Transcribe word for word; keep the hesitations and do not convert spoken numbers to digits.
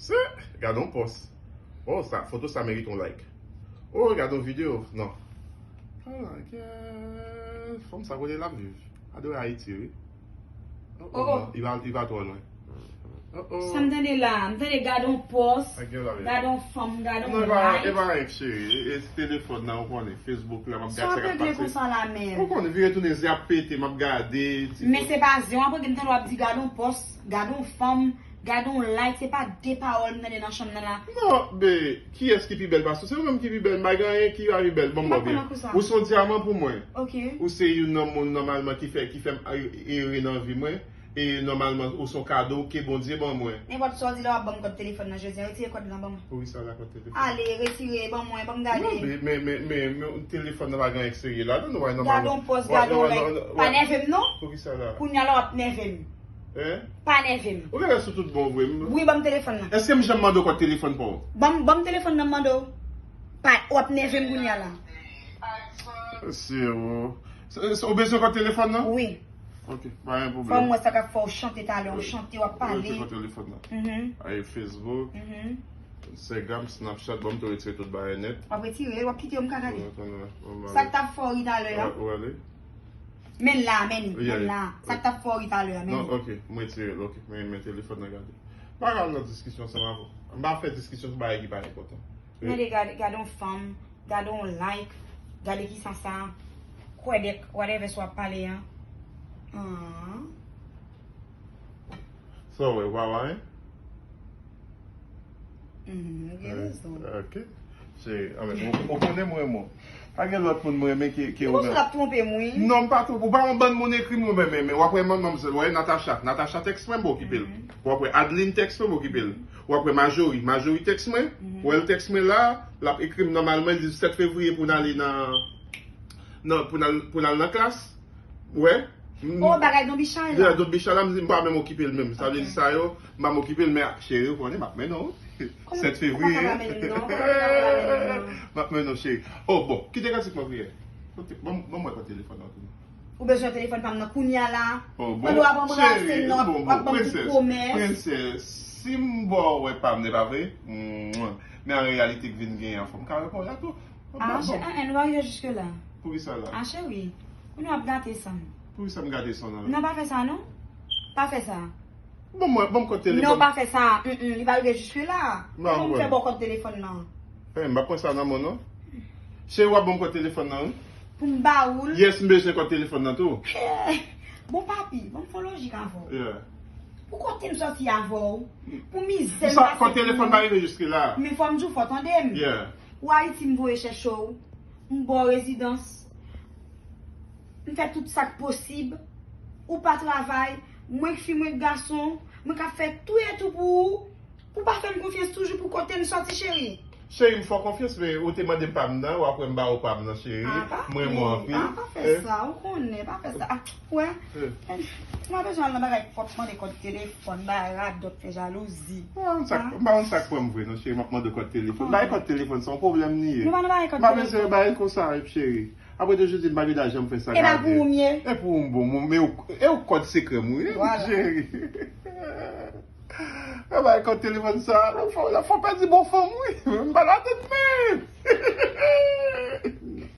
Se, gade yon pòs. Oh, sa, foto sa merite yon like. Oh, gade yon videyo. Non. Oh my God. Fanm sa kote l ap viv. Adore Ayiti, wi. Oh, oh, oh, non. Li pa, li pa twò lwen. Oh, oh. Sa m tande la, m tande gade yon pòs, gade yon fanm, gade yon like. Non, e pa, e pa anyen, cheri. E, e telefòn nan, ou konnen. Facebook la, m ap gade sa k ap pase. Sa w ap regle konsa la menm? Ou konnen, vire tounen, zye ap pete, m ap gade. Men se pa zye w ap regle, m tande w ap di gade yon pòs, gade yon fanm, gade yon like, se pa de pawòl m tande nan chanm nan la. Non, be, kiyès ki pi bèl pase w? Se ou menm ki pi bèl, m pa gen anyen ki pa pi bèl. Ban m wè byen. Ou se yon dyaman pou mwen. Ok. Ou se youn nan moun nòmalman ki fè, ki fè m ere nan vi mwen. E nòmalman, ou se yon kado ke Bondye ban mwen. Nenpòt sa w di la, w ap ban m kòd telefòn nan jodi a. Retire kòd lan ban mwen. Poukisa la kòd telefòn? Ale, retire, ban mwen, ban m gade. Non, men, men, men, men, men telefòn nan pa gen anyen k serye ladan, nou wè nòmalman. Gade yon pòs, gade yon like. Pa nève m non. Poukisa la? Kounye a la w ap nève m. Hein? Pa nève m. Ou genlè sou tout bon vre. Wi, ban m telefòn nan. Èske m janm mande w kòd telefòn pa w? Ban m, ban m telefòn nan m mande w. Pa, w ap nève m kounye a la. Se ou. Se, se, ou bezwen kòd telefòn nan? Wi. Ok, pa gen pwoblèm. Fò m wè sa k ap fè w chante talè, w chante, w ap pale. Retire kòd telefòn nan. Mhm. Ay, Facebook, mhm, Instagram, Snapchat, bon, m tou retire tout bagay nèt. W ap retire, w ap kite yo, m ka gade. Sa k t ap fè w ri talè a? Ou ale? Men la, men, men la. Sa k t ap fè w ri talè a, men. Non, ok, m retire l, ok. Men, men telefòn nan gade. Pa al nan diskisyon ansanm avè w. M pa fè diskisyon sou bagay ki pa enpòtan. Gade, gade, gade yon fanm, gade yon like, gade kisa sa, kwèdèk, whatever sa w ap pale a. An. Sa w wè, ou pa wè anyen? Mhm, ou gen rezon. Ok. Cheri, anben, ou, ou konnen m renmen w. Pa gen lòt moun m renmen ke, ke ou menm. Ou ap twonpe m, wi. Non, m pa twonpe w. Pa yon bann moun ekri m, ou menm, men w ap wè manman m, wè Natacha. Natacha tèks mwen, m pa okipe l. Mhm. W ap wè Adeline tèks mwen, m pa okipe l. W ap wè Majori. Majori tèks mwen. Mhm. W wè l tèks mwen la, l ap ekri m nòmalman, li di sèt fevriye pou n ale nan, nan, pou n al, pou n al nan klas. Wè. Oh, bagay Don Bicha la. Don Bicha la, m di m pa menm okipe l menm. Sa vle di sa yo, m pa m okipe l, men cheri, ou konnen m ap mennen w. Sèt fevriye. Kòman ou pa ka pa mennen m non? Kòman ou pa ka pa mennen m non? M ap mennen w, cheri. Oh, bon, kite kantik mwen priyè. Ok, bon, bon, mwen pran telefòn nan tou. Ou bezwen telefòn pa m nan kounye a la? Oh, bon, cheri, bon, bon, w ap ban m tout pwomès. Princess, si m ba w wè pa m, e pa vre? Mwah. Men an reyalite k vin genyen an, fò m ka reponn la tou. Ah, chè, en, en, nou pa rive jiske la. Poukisa la? Ah, cheri, kounye a w ap gate san m. Poukisa m gate san w nan la? Non, pa fè sa, non. Pa fè sa. Bon, mwen, ban m kòd telefòn. Non, pa fè sa. Mm, mm, li pa rive jiske la. Kòman m fè ba w kòd telefòn nan? Eh, m pa pran sa nan men w, non. Cheri, w ap ban m kòd telefòn nan, wi. Pou m ba ou l? Yes, m bezwen kòd telefòn nan tou. Eh, bon, papi, ban m fè lojik avè w. Yeah. Pou kote m sòti avè w? Pou mizè m pase. Kòd telefòn pa rive jiske la. Men fò m di w, fò w tande m. Yeah. Ou Ayiti, m voye chèche w. M ba w rezidans. M fè tout sa k posib. Ou pa travay. Mwen k fi, mwen k gason. Mwen k ap fè tou e tou pou ou. Ou pa fè m konfyans toujou pou kote m sòti, cheri. Cheri, m fè w konfyans, men ou te mande m pa m nan, w ap wè m ba ou pa m nan, cheri. M renmen w anpil. Ah, pa fè sa, ou konnen, pa fè sa. Ah, wè. M pa bezwen al nan bagay pwòp, mande kòd telefòn, bagay radòt, fè jalouzi. M pa konn sa k, m pa konn sa k pran m vre, non, cheri, m ap mande kòd telefòn. Bay kòd telefòn, se yon pwoblèm li ye. Nou pa nan bagay kòd telefòn. M pa bezwen bagay konsa, cheri. Apre tou, jodi, m pa gen lajan, m fè sa gade. E pa pou ou m ye? E pou ou m bon, men ou, e ou kòd sekrè m, wi, cheri. E bay kòd telefòn sa, la fò, la fò pèdi bon fanm, wi. M pa la tèt, men.